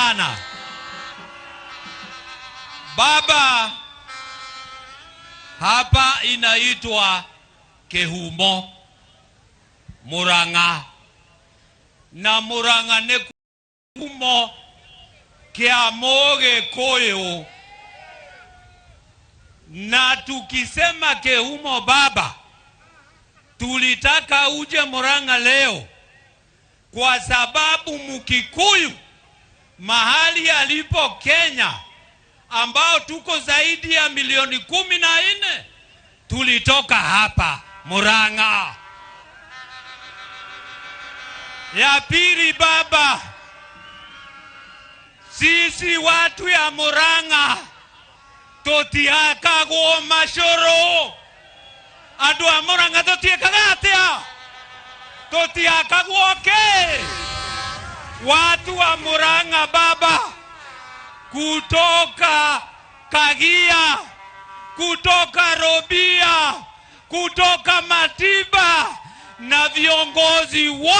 sana. Baba, hapa inaitwa Kehumo Murang'a, na Murang'a nĩ kumo kĩa Mũgĩkũyũ. Na tukisema Kehumo, baba, tulitaka uje Murang'a leo kwa sababu Mkikuyu mahali alipo Kenya, ambao tuko zaidi ya milioni 14, tulitoka hapa Murang'a. Ya pili baba, sisi watu ya Murang'a tutiakagwo macũrũ. Andũ a Murang'a tutiĩkaga atĩa? Tutiakagwo kĩ? Watu wa Murang'a baba, kutoka Kagia, kutoka Robia, kutoka Matiba na viongozi wote